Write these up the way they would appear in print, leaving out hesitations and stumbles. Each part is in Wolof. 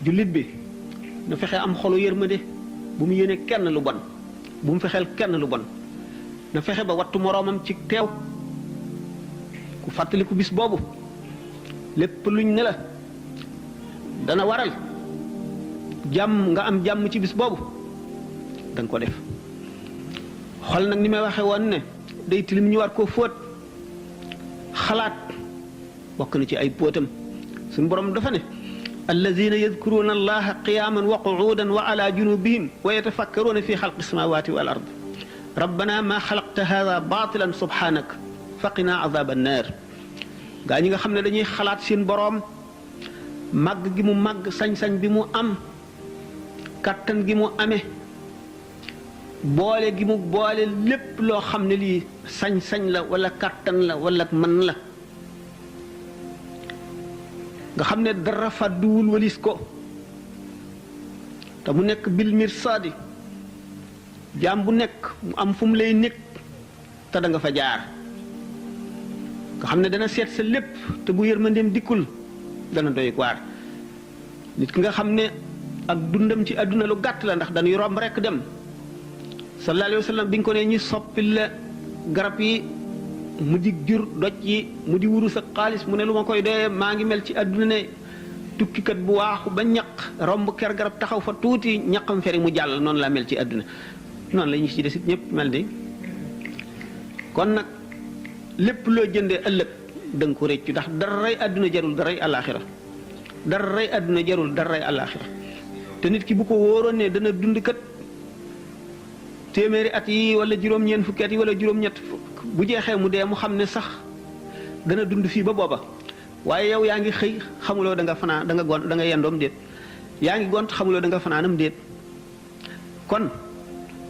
jullit bi na fexe am xolu yërmande bu mu yéene kenn lu bon bu mu fexeel kenn lu bon na fexe ba wattu moroomam ci teew ku fàttaliku bis boobu lépp luñ ne la dana waral jàmm nga am jàmm ci bis boobu danga ko def xol nag ni may waxe woon ne day tilim ñu war koo fóot xalaat bokk na ci ay póotam suñu borom dafa ne alladina yadkuruna allaha qiyaman wa qu'udan wa ala junubihim wa yatafakkaruna fi xalqi samawati wal ard rabbana ma xalaqta hada batilan subhanak faqina azab annar gaa ñi nga xam ne dañuy xalaat seen boroom màgg gi mu màgg sañ-sañ bi mu am kàttan gi mu amee boole gi mu boole lépp loo xam ne lii sañ-sañ la wala kàttan la wala mën la nga xam ne dara fàdduwul walis ko te mu nekk bil mirsaadi jaam bu nekk mu am fu mu lay nekk te da nga fa jaar nga xam ne dana seet sa lépp te bu yërmandeem dikkul dana doy waar nit ki nga xam ne ak dundam ci àdduna lu gàtt la ndax dañuy romb rekk dem sallallahu alayhi wa sallam bi nga ko ne ñi soppil la garab yi mu di jur doj yi mu di wuru sa xaalis mu ne lu ma koy doyee maa ngi mel ci àdduna ne tukkikat bu waaxu ba ñaq romb ker garab taxaw fa tuuti ñaqam feri mu jàll noonu laa mel ci àdduna noonu la ñu ci des it ñëpp mel di kon nag lépp loo jëndee ëllëg da nga ko réccu ndax daray àdduna jarul daray àllaaxira daray àdduna jarul daray àllaaxira te nit ki bu ko wóoroon ne dana dund kat téeméeri at yi wala juróom-ñeent fukki at yi wala juróom-ñett bu jeexee mu dee mu xam ne sax dana dund fii ba booba waaye yow yaa ngi xëy xamuloo da nga fanaan da nga gont da nga yendoom déet yaa ngi gont xamuloo da nga fanaanam déet kon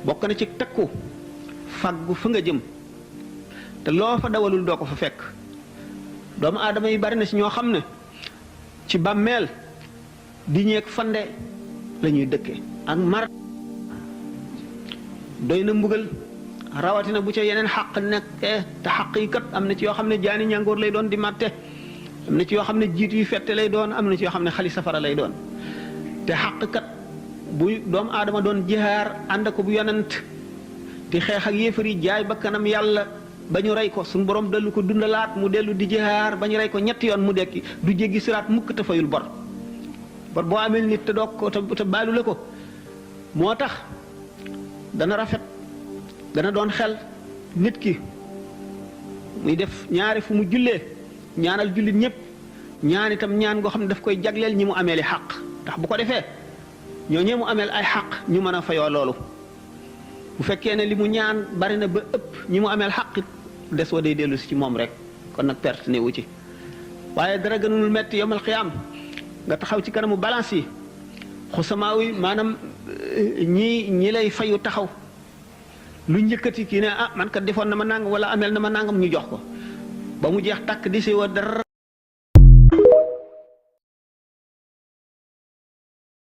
bokk na ci takku faggu fa nga jëm te loo fa dawalul doo ko fa fekk doomu aadama yi bari na ci ñoo xam ne ci bàmmeel di ñeeg fande la ñuy dëkke ak mar doy na mbugal rawatina bu ca yeneen xaq nekkee te xaq yi kat am na ci yoo xam ne jaani ñàngoor lay doon di màtte am na ci yoo xam ne jiit yu fette lay doon am na ci yoo xam ne xali safara lay doon te xaq kat bu doomu aadama doon jihaar ànd ko bu yonent di xeex ak yéefar yi jaay ba kanam yàlla ba ñu rey ko suñu borom dellu ko dundalaat mu dellu di jihaar ba ñu rey ko ñetti yoon mu dekki du jéggi siraat mukk te fayul bor boo amel nit te doog ko te baalu la ko moo tax dana rafet dana doon xel nit ki muy def ñaari fu mu jullee ñaanal jullit ñëpp ñaan itam ñaan goo xam ne daf koy jagleel ñi mu amee li xaq ndax bu ko defee ñoo ñee mu ameel ay xaq ñu mën a fayoo loolu bu fekkee ne li mu ñaan bari na ba ëpp ñi mu ameel xaq des wa day dellu si ci moom rek kon nag perte ne wu ci waaye dara gënul metti yomal xiyaam nga taxaw ci kanamu balance yi xusamaaw yi maanaam ñi lay fayu taxaw lu njëkkati kii ne ah man kat defoon na ma nangam wala ameel na ma nangam ñu jox ko ba mu jeex tàkk di si wa dara